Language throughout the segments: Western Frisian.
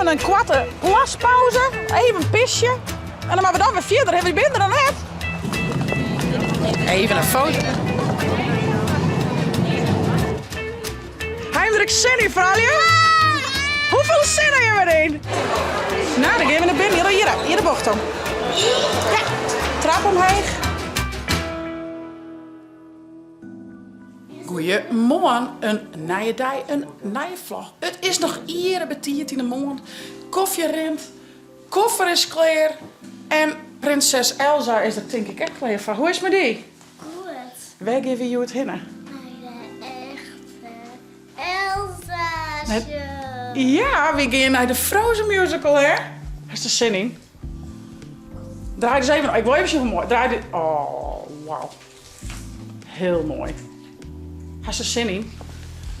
Even in koarte plaspauze, even pisje. En dan moatte we dan wer fierder, hè? Wy binne der noch net. Even in foto. Ha jim der ek sin yn, froulju? Hoefolle sin ha jim deryn? Nou, dan gean we nei binnen. Hjir, hjir, hjir de bocht om. Ja, trap omheech. Goeiemoarn, in nije dei, in nije vlog. It is noch iere betiid yn 'e moarn. Kofje rint, koffer is klear en prinses Elsa is der tink ik ek klear foar. Hoe is it mei dy? Goed. Wêr gean we hjoed hinne? Nei de echte Elsa show. Ja, we gean nei de Frozen musical, hè? Hast der sin yn? Draai ris even, ik wol even sjen hoe moai. Draai dit, oh, wauw. Hiel moai. Hast der sin yn?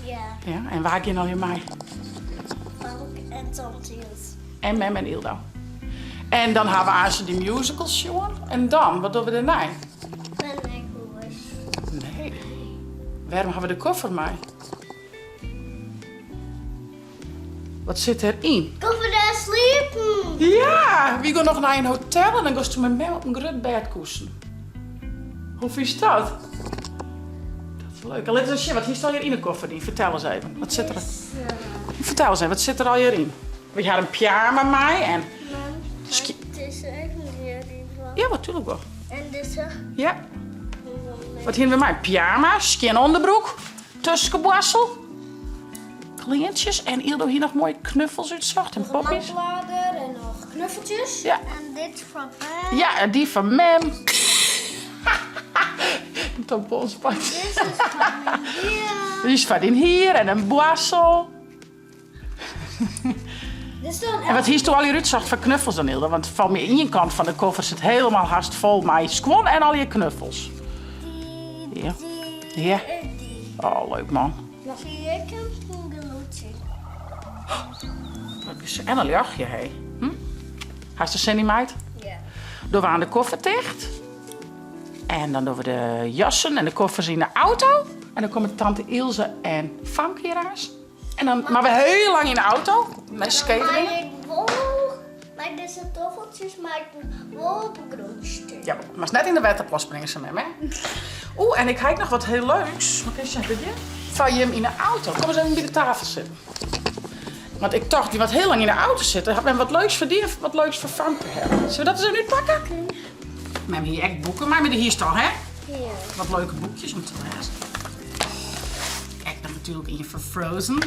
Ja. Ja, en wa gean allegear mei? Famke en tante Ilse. En mem en Ildo. En dan ha we aanst dy musical sjoen. En dan, wat dogge we dêrnei? Wer nei hûs. Nee. Wêrom ha we de koffer mei? Wat sit deryn? Gean we dêr sliepen? Ja, we gean noch nei in hotel en dan goasto mei mem op in grut bêd koesen. Hoe fynst dat? Dat is leuk. En lit ris sjen, wat hiest allegear yn 'e koffer dien? Fertel ris even. Wat sit der? Fertel ris even, wat sit der allegear yn? We ha in pyjama mei en. Dizze even hjiryn. Ja, natuerlik wol. En dizze? Ja. Wat hiene we mei? Pyjama, skjinne ûnderbroek, tuskeboarsel. Kleantsjes en Ildo hie noch moaie knuffels útsocht en poppies. Nog een lamplader en noch knuffeltjes. Ja. En dit foar mem. Ja, en dy foar mem. Tampons pakt. Dit is foar myn hier. Dy is foar dyn hier en in boarsel. En wat hiest do allegear útsocht foar knuffels dan, Ildo? Want fan my ien kant fan de koffer sit helemaal hast fol mei skuon en allegear knuffels. Dy, Ja. dy Ja. en dy. Oh, leuk man. Zie ik een gelûdsje. En in ljochtje, hé. Hm? Hast der sin yn, meid? Ja. Dogge we aan de koffer ticht. En dan dogge we de jassen en de koffers yn de auto. En dan komme tante Ilse en Famke hjir aanst. En dan moatte we hiel lang yn de auto. Nei Skeveningen. Mar ik wol mei dizze toffeltsjes mei ik wol op 'e grûn stean. Ja, moatst net yn de wetterplas springe sa mem, hè? Oeh, en ik ha ek noch wat hiel leuks. Wat is dat hjir? Foar jim yn de auto. Kom ris even by de tafel sitten. Want ik tocht, dy moat hiel lang yn de auto sitte. Hat mem wat leuks foar dy en wat leuks foar Famke helle. Sille we dat ris even útpakke? Mem hie ek boeken mei, mar dy hiest al, hè? Ja. Wat leuke boekjes om te lêzen. Ek noch natuerlik ien foar Frozen.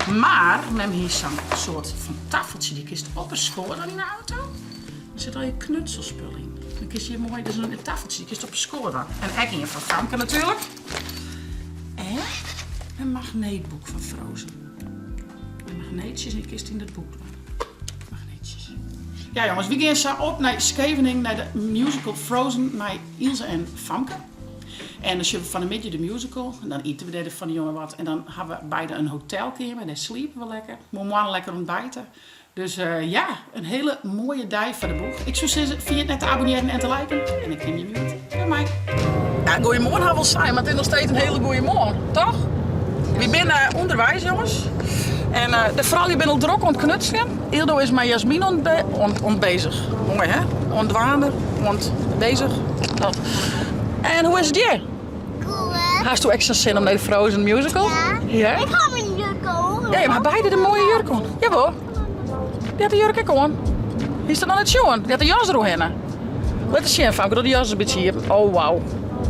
Mar mem hie sa'n soart fan taffeltsje, dy kinst op 'e skoat dwaan yn 'e auto. Der sit al je knutselspul yn. Dan kinst hjir moai, dus in taffeltsje, dy kinst op 'e skoat dwaan. En ek ien foar Famke natuerlik. En in magneetboek fan Frozen. En magneetsjes en dy kinst yn dat boek dwaan. Magneetsjes. Ja jonges, wy gean sa op nei Skeveningen, nei de musical Frozen mei Ilse en Famke. En dan sjogge we fan 'e middei de musical en dan ite we dêr fan 'e jûn wat. En dan ha we beide in hotelkeamer en dêr sliepe we lekker. Moarn lekker ontbijte. Dus ja, in hiele moaie dei foar de boech. Ik soe sizze, ferjit net te abonnearjen en te liken. En ik nim jim hjoed wer mei. Ja, goeiemoarn ha we al sein, mar it is noch steeds in hiele goeie moarn, toch? Wy binne ûnderweis, jonges. En de froulju binne al drok oan it knutseljen. Ildo is mei Jasmin oan bezich. Moai hè? Oan dwaande, oan bezich. Dat. En hoe is it hjir? Goed. Hasto ek sa'n sin om nei de Frozen musical? Ja. Ja? Ik ha myn jurk oan. Ja, jim ha beide de moaie jurk oan. Jawol. Dy hat de jurk ek oan. Hiest dat noch net sjoen? Dy hat de jas deroerhinne. Lit ris sjen, Famke, doch de jas in bytsje iepen. Oh, wauw.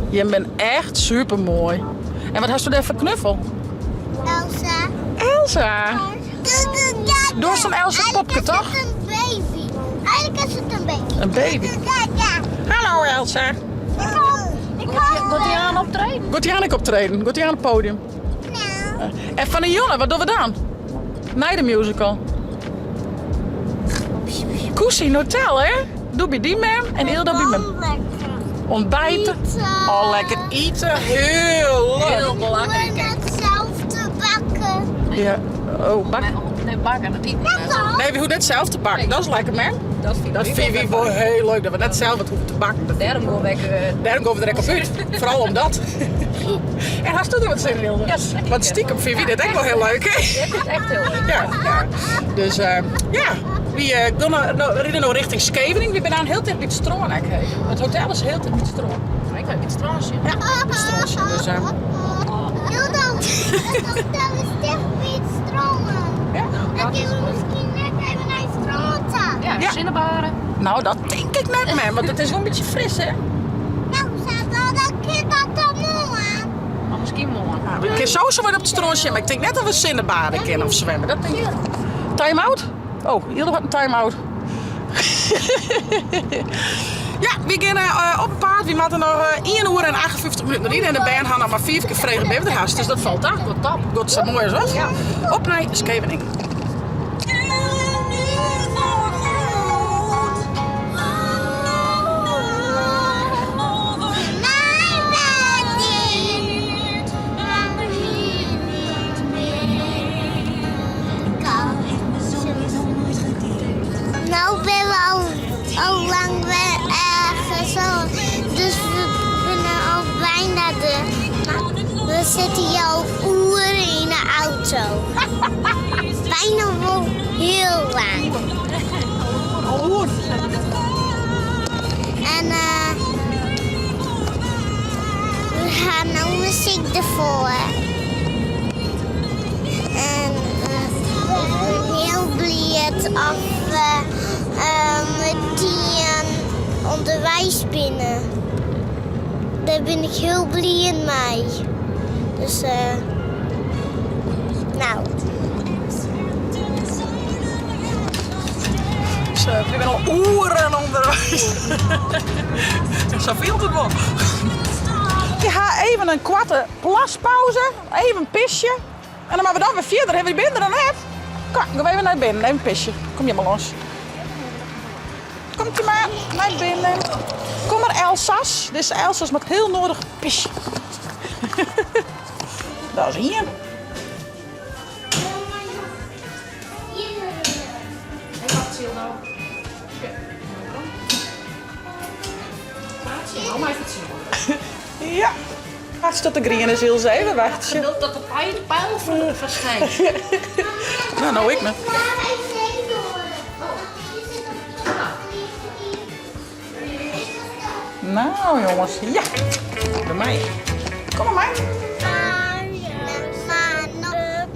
Jim binne echt super moai. En wat hasto dêr foar knuffel? Elsa. Elsa? Dochst in Elsa popke, toch? Eigenlijk is het een baby. Eigenlijk is het een baby. Een baby? Hallo Elsa. Giet dy aan optreden? Giet dy aan ek optreden? Giet dy aan it podium? Nou. En fan 'e jûn, wat dogge we dan? Nei de musical. Koese yn hotel, hè? Do by dyn mem en Ildo by mem. Ontbijten. Oh, lekker ite. Heel leuk. Heel belangrijk. We net zelf te bakken. Ja. Oh, bakken. Nee, bakken, dat iten. Nee, we hoege net zelf te bakken. Dat is lekker, mem. Dat fyn Dat fine wy wol hiel leuk, dat we net zelf wat hoege te bakken. Dêrom gean we ek. Dêrom gean we der ek op út. Foaral om dat. En hast do der wat sin yn, Hilde? Ja, zeker. Want stiekem fine wy dit ek wol hiel leuk, hè? Dit is echt hiel leuk. Ja, ja. Dus ja, wy gean no, ride no richting Skeveningen. Wy binne aanst hiel ticht by it strân ek. It hotel is hiel ticht by it strân. Ik ha it strân sjen. Ja, by it strân sjen. Dus, Hilde, it hotel is ticht by it strân. Ja. Dan kinne we miskien net even nei it strân ta. Ja, Ja. sinnebade. No, dat tink ik net, mem, want it is wol in bytsje fris, hè? No, dan kin dat dan moarn. Of miskien moarn. Ja, we kinne sowieso wat op it strân sjen, mar ik tink net dat we sinnebade kinne of swimme. Dat tink ik. Time-out? Oh, Hilde hat in time-out. Ja, wy geane op 'en paad. Wy moatte noch ien oere en 58 minuten ride en de bern ha noch mar fiif kear frege binne we der hast, dus dat falt ta. Wat top. Giet sa moai as wat. Op nei Skeveningen. No binne we al, al lang wer ergens, dus we binne al byna der. Mar we sitte hjir al oeren yn de auto. Byna wol hiel lang. En uh, we ha no muzyk derfoar. En uh, ik bin hiel bliid dat we metien ûnderweis binne. Dêr bin ik hiel bliid mei. Dus, uh, no. Zo, we binne al oeren ûnderweis. Sa fielt it wol. Ik ha even in koarte plaspauze, even pisje. En dan moatte we dan wer fierder. Wy binne der noch net. Kom, gean we even nei binnen, even pisje. Kom hjir mar lâns. Komt u mar nei binnen. Kom mar Elsas. Dizze Elsas moat hiel nedich pisje. Dat is ien. Hey, wacht, Sildo. Hou maar even het Ja. Wacht tot de grien is, Ilse. Even wachtsje. Geduld dat de pijl, pijl verschijnt. Nou, nou ik net. Nou jongens, ja. By my. Kom mar mei. Zijn er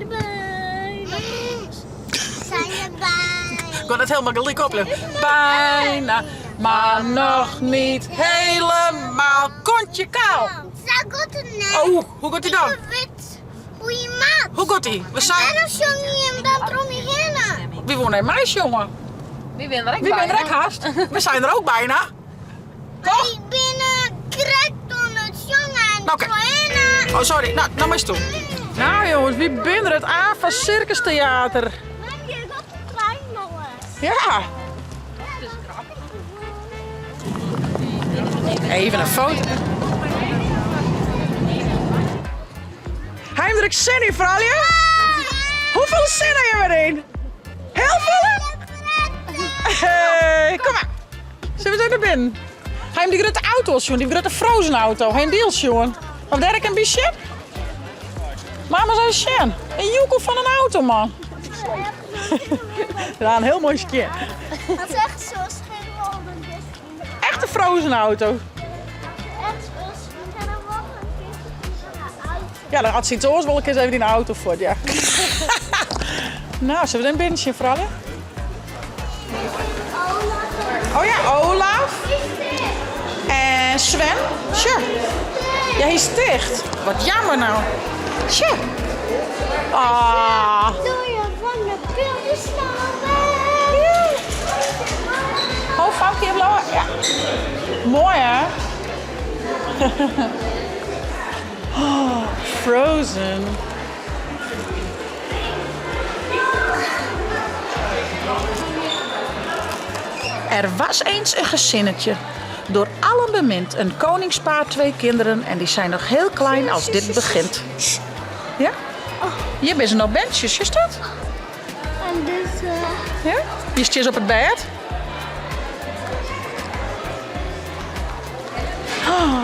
bijna. Zijn er bijna. Ik kon het helemaal gelijk op. Bijna, maar nog niet helemaal. Kontje kaal. Sa giet it net. Oh, hoe giet dy dan? Ik wit hoe't it moat. Hoe giet dy? We zijn... En dan sjong je him dan der om je hinne. Wy woene even meisjonge. Wy binne der ek Wy binne der ek bijna. hast. We zijn er ook bijna. Toch? Ik ben krekt oan it sjongen en Oké. trochhinne. Oh, sorry. Nou, nou maar eens toe. Nou jongens, wy binne der it AFAS Circus Theater. Mem, je gaat de trein nog eens. Ja. Even in foto. Ha jim der ek sin yn, froulju? Hoefolle sin ha jim deryn? Hiel folle? Hey, kom mar. Sille we ris even nei binnen? Ha jim dy grutte auto al sjoen? Dy grutte Frozen auto. Ha jim dy al sjoen? Of dêr ek in bytsje? Mar ris even sjen. In joekel fan in auto, man. Ja, in hiel moai skjin. Dat is echt zo schitterend. Echt in Frozen auto. Echt zo schitterend. Ja, dan hat se oars wol ik ris even dyn auto fuort, ja. Nou, sille we dan binnen sjen, froulju? Oh ja, Olaf. En Sven. Sure. Ja, hy is ticht. Wat jammer no. Tja. Ah. Door je van de pillen Oh, Famke, je blauwe. Ja. Moai, hè? Oh, Frozen. Er was eens een gezinnetje. Door allen bemind. Een koningspaar, twee kinderen. En die zijn nog heel klein als dit begint. Ja? Hjir binne se noch berntsjes, sjochst dat? En dus... Ja? Je stiet op it bêd. Oh.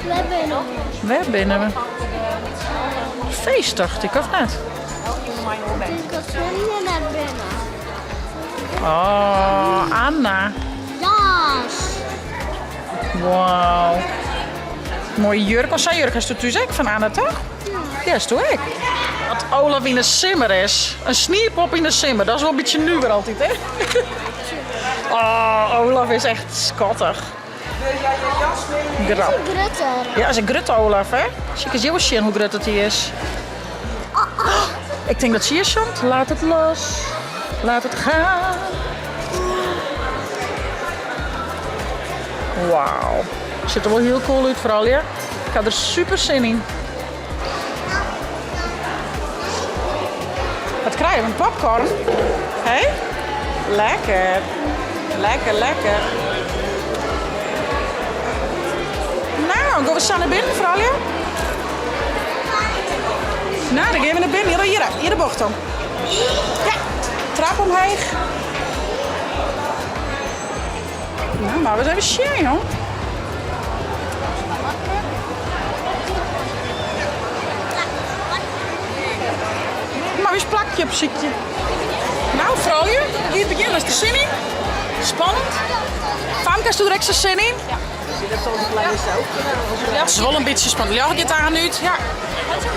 Wêr binne we? Wêr binne we? Feest tocht ik, of net? Ik tink dat we hjir net binne. Oh, Anna. Jas. Wow. Moaie jurk. Oh, sa'n jurk hasto thús ek fan Anna, toch? Ja, hasto ek. At Olaf yn de simmer is. In sniepop yn de simmer, dat is wol in bytsje nuver altyd, hè? Oh, Olaf is echt skattich. Grap. Grutter. Ja, is in grutte Olaf, hè? Sil ik ris even sjen hoe grut dat hy is. Ik tink dat se hjir sjongt. Laat het los, laat het gaan. Wauw. Sjocht der wol hiel cool út, froulju. Ik ha der super sin yn. Wat krije we? In popcorn? Hé? Lekker. Lekker, lekker. Nou, gean we sa nei binnen, froulju? Nou, dan gean we nei binnen. Hier, hier, hier de bocht om. Ja, trap omheech. Nou, mar ris even sjen, jong. Mar ris plakje opsykje. Nou, froulju, giet begjinne. Hast der sin yn? Spannend? Famke, hast der ek sa sin yn? Ja. It is wol in bytsje spannend. Ljocht giet aan út. Ja.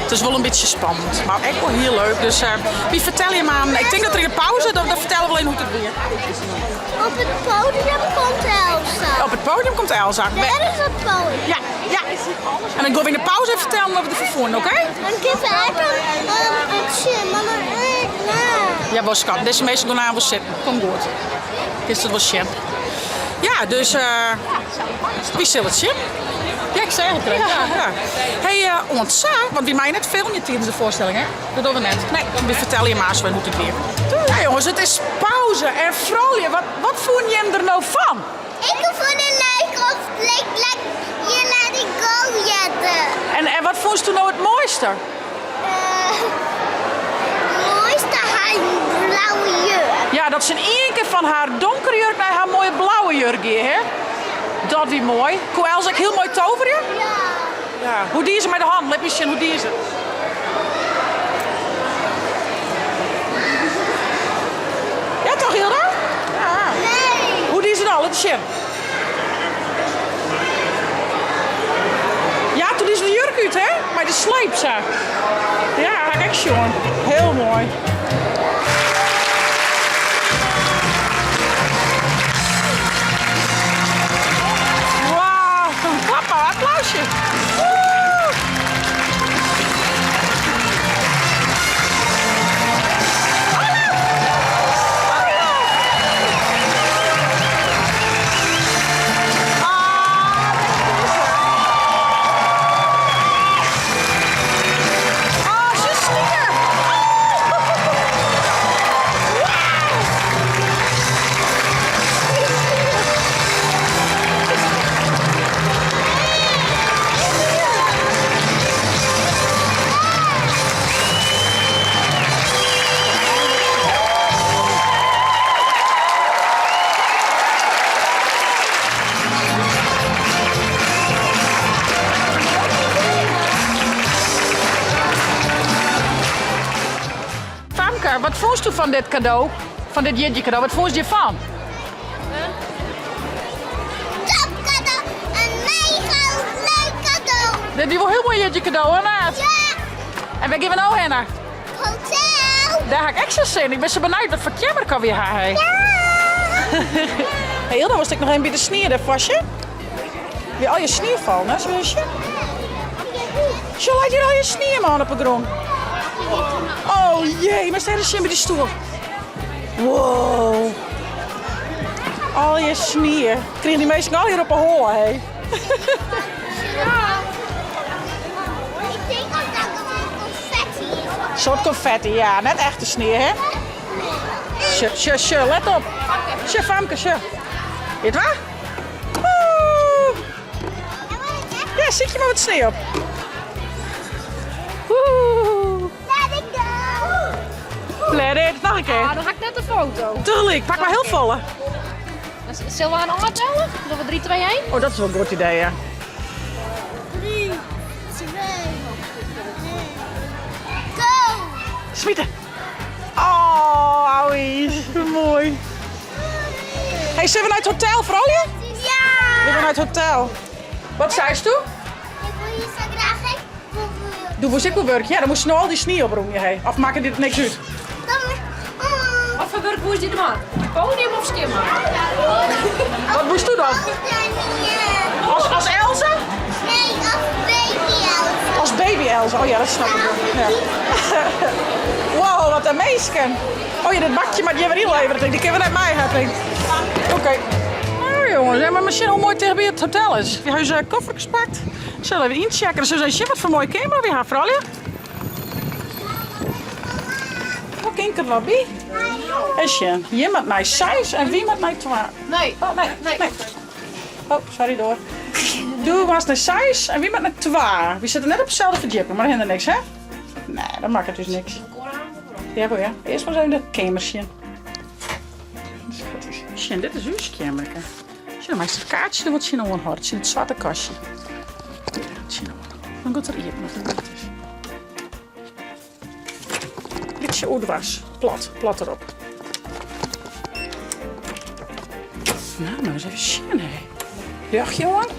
It is wol in bytsje spannend, mar ek wol hiel leuk. Dus uh, wy fertelle jim aan. Ik tink dat der yn de pauze, dan fertelle we wol even hoe't it wie. Op it podium komt Elsa. Op it podium komt Elsa. Dêr is it podium. Ja, ja. En dan gean we yn de pauze even fertellen wat we derfan fûnen, oké? Dan kinne we ek in tsjin, mar dan ek net. Ja, wol skat. Dizze minsken gean aan wol sitten. Komt goed. Kinst it wol sjen. Ja, dus uh, wy sille it sjen. Ja, ik sei it krekt. Ja, ja. Hey, uh, oant sa, want wy meie net filmje tidens de foarstelling, hè? Dat dogge we net. Nee, wy fertelle jim aanst hoe't it wie. Ja jonges, it is pauze en froulju, wat, wat fûnen jim der no fan? Ik fûn it leuk of leuk, leuk, je Let It Go hearde. En, en wat fûnst do no it moaiste? Uh, moaiste har blauwe jurk. Ja, dat se yn ien kear fan har donkere jurk nei har moaie blauwe jurk gie, hè? Dat wie moai. Koe Els ek hiel moai toverje? Ja. Ja. Hoe die se mei de hannen? Lit my sjen, hoe die se? Ja toch, Hilda? Ja. Nee. Hoe die se dan? Lit sjen. Ja, toen die se de jurk út, hè? Mei de sleep sa. Ja, ha ik ek sjoen. Hiel moai. Wow, klap mar, applausje. Woe! Olaf! Olaf! Ah, dat is het. Oh, se snie. Oh! Wow! Famke, wat fûnst do fan dit kado? Fan dit jierdeikado? Wat fûnst hjirfan? Top cadeau. Een mega leuk cadeau. Dit wie wol hiel moai jierdeikado, hè, maat? Ja. En wêr gean we no hinne? Hotel. Dêr ha ik ek sa'n sin. Ik bin sa benijd wat foar keammerke wy ha. Hey. Ja. Hey, Hilda, wolst ek noch even by de snie dêr foar Wie al je snie fallen, hè? Zullen we sjen? Sjoch, leit hjir al je snie man op 'e grûn. Oh jee, moatst even sjen by dy stoel. Wow. Al je snie. Krigen dy minsken al hjir op 'e holle, hé. Ik tink dat dat gewoon confetti is. Soart confetti, ja. Net echte snie, hè? Sjoch, sjoch, sjoch, let op. Sjoch, Famke, sjoch. Weet wat? Oeh. Ja, sykje mar wat snie op. Oeh. Let it go. Let it, noch in kear. Ah, dan ha ik net de foto. Tegelyk, pak mar hiel folle. Sille we in ôftelle? Dogge we 3, 2, 1? Oh, dat is wol in goed idee, ja. Smite. Oh, owie. Moai. Hey, sille we nei it hotel, froulju? Ja! We gean nei it hotel. Wat seisto? Ik wol hjir sa graach ek wol wurkje. Do wolst ek wol wurkje? Ja, dan moatst no al dy snie opromje, hé. Of makket dit niks út? Wat foar wurk woest dy dwaan? Podium of skjinmakke? Wat woest do dan? As, as Elsa? Nee, as baby Elsa. As baby Elsa, oh ja, dat snap ik wol. Ja. Wow, wat in minsken. Oh ja, dit bakje moat hjir wer ynlevere, tink ik. Dy kinne we net mei ha, tink ik. Oké. Nou jongens, ja, mar sjen hoe moai it tichtby it hotel is. We ha ús kofferkes pakt. Sille even yntsjekke. Dan sille se even sjen wat foar moaie keamer we ha, froulju. Hoe kin ik der wat by? Even sjen. Jim moat nei seis en wy moat nei twa. Nee. Oh, nee. Nee. Oh, sorry doar. Do moatst nei seis en wy moat nei twa. Wy sitte net op deselde ferdjipping, mar dat hinderet niks, hè? Nee, dat makket ús niks. Ja, wol ja. Earst mar ris even de keamer sjen. Sjen, dit is ús keammerke. Sjen, meist it kaartsje der wol tsjinoan hâlde, tsjin it swarte kastje. Tsjinoan. Dan giet er iepen as it goed is. Bytsje oerdwars. Plat, plat derop. Nou, nou eens even sjen, hé. Ljochtje oan.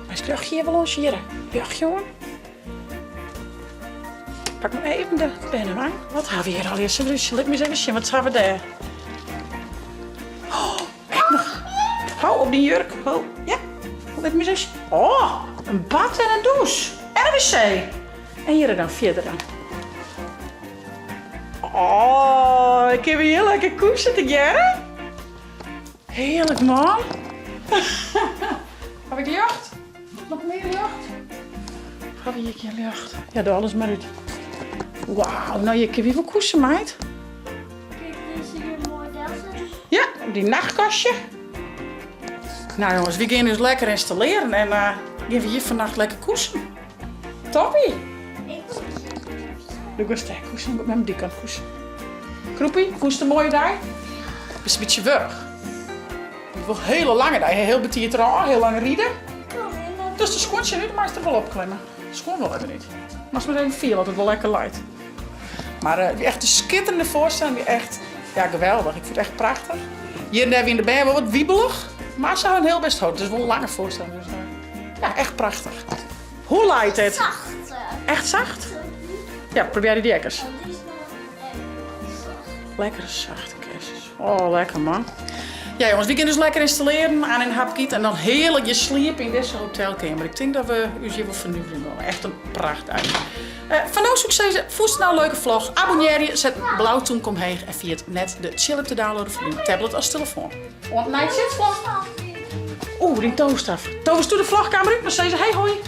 Meist ljochtje hjir wol oan sjirre. Ljochtje oan. Pak mar even de bernewein. Wat ha we hjir allegear? Lit my ris even sjen, wat ha we dêr? Oh, ek noch. Hou op dyn jurk. Ho, ja. Lit my ris. Oh, in bad en in dûs. En in wc. En hjir dan fierder dan. Oh, ik kin hjir lekker koese tegearre. Hearlik man. Haw ik ljocht? Noch mear ljocht? Haw ik hjir gjin ljocht? Ja, doe alles mar út. Wauw, no hjir kinne wy wol koese, meid. Kijk, deze hier mooi delzetten. Ja, dy nachtkastje. Nou jongens, wy gean ús lekker ynstallearen en uh, gean we hjir fannacht lekker koesen. Toppie! Do giest dêr koesen, ik mei dy kant koesen. Kroepie, fûnst it in moaie dei? Bist in bytsje wurch? It wol in hiele lange dei, hiel betiid derôf, hiel lang ride. Dus de skuontsje út, meist der wol op klimme. Skuon wol even út. Moatst mar even fiele oft it wol lekker leit. Mar it wie echt in skitterende foarstelling, wie echt ja, geweldich. Ik fûn it echt prachtich. Hjir en dêr wiene de bern wol wat wibelich, mar se hawwe in hiel bêst holden. It is wol in lange foarstelling, dus ja, echt prachtich. Hoe leit it? Zacht. Echt zacht? Ja, probearje dy ek ris. Lekkere sachte kessens. Oh, lekker man. Ja jongens, wy gean dus lekker ynstallearen, Anne in hapke ite en dan hearlik hjir sliepe yn dizze hotelkeamer. Ik tink dat we ús hjir wol fernuverjen gean. Echt in prachtdei. Uh, foar no soe ik sizze, fûnst it no in leuke vlog? Abonnearje, set in blau tûmke omheech en ferjit net de Chill-app te downloaden foar dyn tablet as telefoan. Oant de nije vlog. Oeh, dyn toast af. Toverst de vlogkamer út, mar sizze hey hoi.